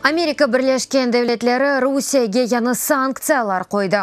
Amerika Birleşken Devletleri Rusiyege yañı sanktsiyalar qoydı.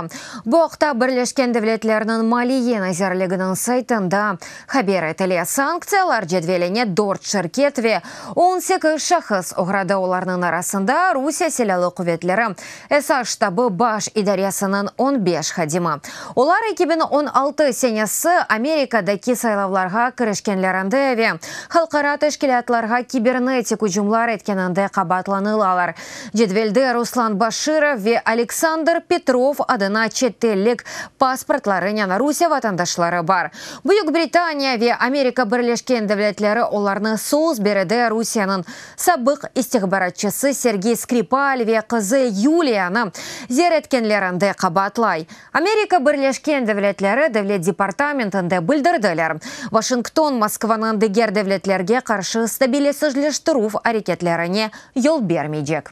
Bu aqta Birleşken Devletlerniñ Maliye nazirliginiñ saytında haber etile. Sanktsiyalar cedveline dört şirket ve 18 şahıs oğradı, olarnıñ arasında Rusiye Silâlı quvetleri Esas ştabı Baş idaresiniñ 15 hadimi. Olar 2016 senesi Amerikadaki saylavlarğa kirişkenlerinde ve halqara teşkilâtlarğa kibernetik ücümlar etkeninde qabaatlanılalar. Cedvelde Ruslan Başirov ve Aleksandr Petrov adına çetellik pasportlarınen Rusiye vatandaşları bar. Büyük Britaniya ve Amerika Birleşken Devletleri olarnı Salisburide Rusiyeniñ sabıq istihbaratçısı Sergey Skripal ve qızı Yuliyanı zeer etkenlerinde qabaatlay. Amerika Birleşken Devletleri Devlet departamentinde bildirdiler, Washington Moskvanıñ diger devletlerge qarşı stabilsizleştirüv areketlerine yol bermeycek.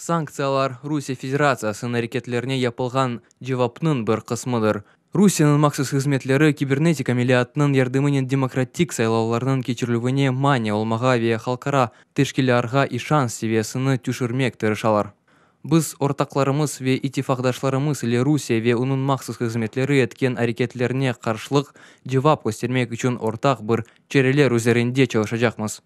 Sanktsiyalar Rusiye Federatsiyasınıñ areketlerine yapılğan cevapnıñ bir qısmıdır. Rusiyeniñ mahsus hızmetleri kibernetik ameliyatınıñ yardımınen demokratik saylavlarnıñ keçirilüvine mania olmağa ve halqara teşkilârğa işanç seviyesini tüşürmek tırışalar. Biz ortaqlarımız ve ittifaqdaşlarımız ile Rusiye ve onıñ mahsus hızmetleri etken areketlerine qarşılıq cevap köstermek içün ortaq bir çareler üzerinde çalışacaqmız.